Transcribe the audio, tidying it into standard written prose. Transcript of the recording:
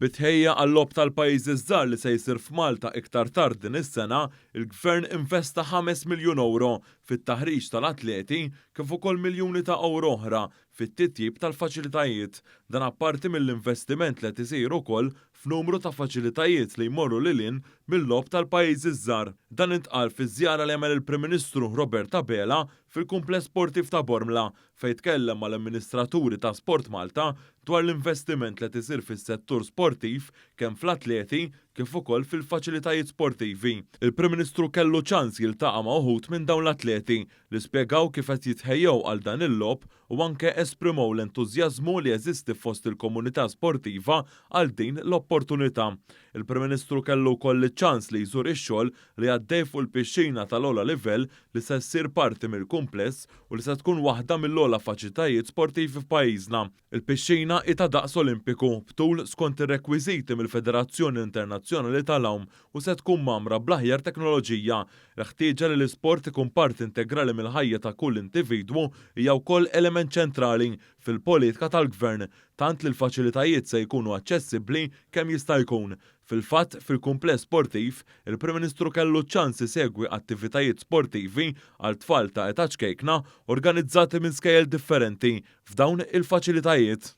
Bi tħejjija għal-Logħob tal-Pajjiżi ż-Żgħar li se jsir f'Malta iktar tard din is-sena, il-Gvern investa 5 miljun ewro fit-taħriġ tal-atleti kif ukoll miljuni ta' ewro oħra fit-titjib tal-faċilitajiet. Dan apparti mill-investiment li qed isir ukoll f'numru ta' faċilitajiet li jmorru lil hinn mill-Logħob tal-Pajjiżi ż-Żgħar. Dan intqal fiż-żjara li għamel il-Prim Ministru Robert Abela fil-Kumpless Sportiv ta' Bormla, fejn tkellem mal-amministraturi ta' Sport Malta dwar l-investiment li qed isir fis-settur sportiv, kemm fl-atleti kif ukoll fil-faċilitajiet sportivi. Il-Prim Ministru kellu ċans jiltaqa' ma' uħud minn dawn l-atleti li spjegaw kif qed jitħejjew għal dan il-logħob u anke esprimew l-entużjażmu li jeżisti fost il-komunità sportiva għal din l-opportunità. Il-Prim Ministru kellu wkoll iċ-ċans li jżur ix-xogħol li għaddej fuq il-pixxina tal-ogħla livell li se ssir parti mill-kumpless u li se tkun waħda mill-ogħla faċilitajiet sportivi f'pajjiżna. Il-pixxina hi ta' daqs Olimpiku, b'tul skont ir-rekwiżiti mill-Federazzjoni Internazzjonali tal-Għawm, u se tkun mgħammra bl-aħjar teknoloġija. Il-ħtieġa li l-isport ikun parti integrali mill-ħajja ta' kull individwu hija wkoll element ċentrali fil-politika tal-Gvern, tant li l-faċilitajiet se jkunu aċċessibbli kemm jista' jkun. Fil-fatt, fil-kumpless sportiv, il-Prim Ministru kellu ċans isegwi attivitajiet sportivi għal tfal ta' età ċkejkna organizzati minn skejjel differenti f'dawn il-faċilitajiet.